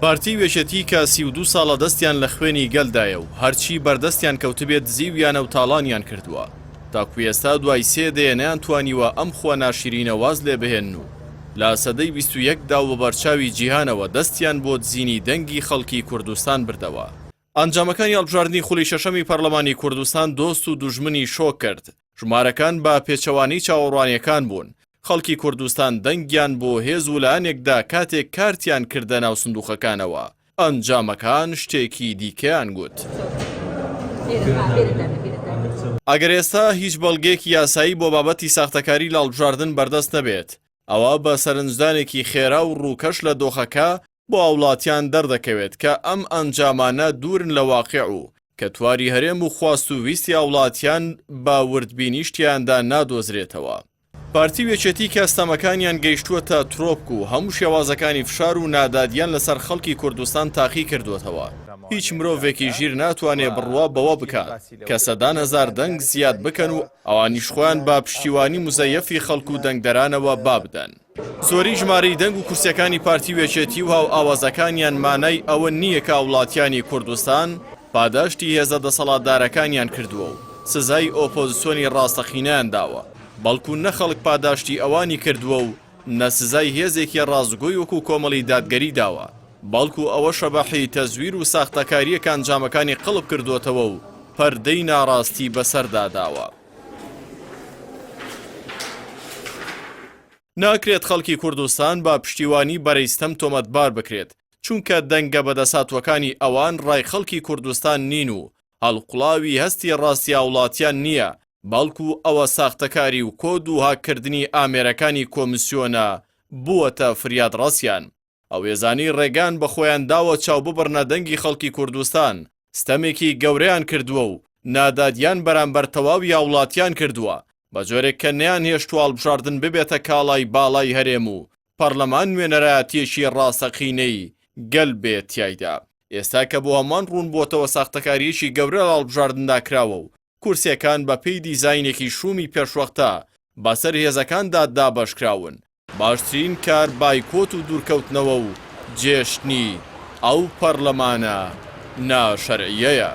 پارتی و یەکێتی کە 32 ساڵە دەستیان لە خوێنی گەلدایە و هەرچی بەردەستیان کەوتبێت دزیویانە و تاڵانیان کردووە، تاکو ئێستا دوای سێ دەیە نەیانتوانیوە ئەم خووە ناشیرینە واز لێ بهێنن و لە سەدەی 21 دا و بە بەرچاوی جیهانەوە دەستیان بۆ دزینی دەنگی خەڵکی کوردستان بردەوە. ئەنجامەکانی هەڵبژاردنی خولی شەشەمی پەرلەمانی کوردستان دۆست و دوژمنی شۆک کرد، ژمارەکان بە پێچەوانەی چاوەڕوانیەکان بوون، خەڵکی کوردستان دەنگیان بۆ هێز و لایەنێک دا کاتێک کارتیان کردە ناو سندوقەکانەوە، ئەنجامەکان شتێکی دیکەیان گوت. ئەگەر ئێستا هیچ بەڵگەیەکی یاسایی بۆ بابەتی ساختەکاری لە هەڵبژاردن بەردەست نەبێت، ئەوا بە سەرنجدانێکی خێرا و ڕووکەش لە دۆخەکە بۆ هاوڵاتیان دەردەکەوێت کە ئەم ئەنجامانە دوورن لە واقیع و کەتواری هەرێم و خواست و ویستی هاوڵاتیان بە وردبینیش تیایاندا نادۆزرێتەوە. پارتی و یەکێتی کە ستەمەکانیان گەیشتووەتە ترۆپک و هەموو شێوازەکانی فشار و نادادیان لەسەر خەڵکی کوردستان تاقی کردووەتەوە، هیچ مرۆڤێکی ژیر ناتوانێ بڕوا بەوە بکات کە سەدان هەزار دەنگ زیاد بکەن و ئەوانیش خۆیان بە پشتیوانی موزەیەفی خەڵک و دەنگدەرانەوە بابدەن. زۆری ژمارەی دەنگ و کورسیەکانی پارتی و یەکێتی و هاوئاوازەکانیان مانای ئەوە نییە کە هاوڵاتیانی کوردستان پاداشتی هێزە دەسەڵاتدارەکانیان کردووە و سزای ئۆپۆزسیۆنی ڕاستەقینەیان داوە، بەڵکو نە خەڵک پاداشتی ئەوانی کردووە و نە سزای هێزێکی ڕاستگۆی وەکو کۆمەڵی دادگەری داوە، بەڵکو ئەوە شەبەحی تەزویر و ساختەکارییە کە ئەنجامەکانی قڵپ کردۆتەوە و پەردەی ناڕاستی بەسەردا داوە. ناکرێت خەڵکی کوردستان بە پشتیوانی بەرەی ستەم تۆمەتبار بکرێت، چونکە دەنگە بەدەستهاتووەکانی ئەوان ڕای خەڵکی کوردستان نین و هەڵقوڵاوی هەستی ڕاستی هاوڵاتیان نییە، بەڵکو ئەوە ساختەکاری و کۆد و هاککردنی ئامێرەکانی کۆمسیۆنە بووەتە فریادڕەسیان. ئەو هێزانەی ڕێگەیان بە خۆیان داوە چاو ببڕنە دەنگی خەڵکی کوردستان، ستەمێکی گەورەیان کردووە و نادادیان بەرامبەر تەواوی هاوڵاتیان کردووە، بە جۆرێک کە نەیانهێشتووە هەڵبژاردن ببێتە کاڵای باڵای هەرێم و پەڕلەمان نوێنەرایەتییەکی ڕاستەقینەی گەل بێت تیایدا. ئێستا کە بۆ هەمووان ڕوون بۆتەوە ساختەکارییەکی گەورە لە هەڵبژاردندا کراوە و کورسییەکان بە پێی دیزاینێکی شوومی پێشوەختە بەسەر هێزەکاندا دابەشکراون، باشترین کار بایکۆت و دوورکەوتنەوە و جێشتنی ئەو پەڕلەمانە ناشەرعیەیە.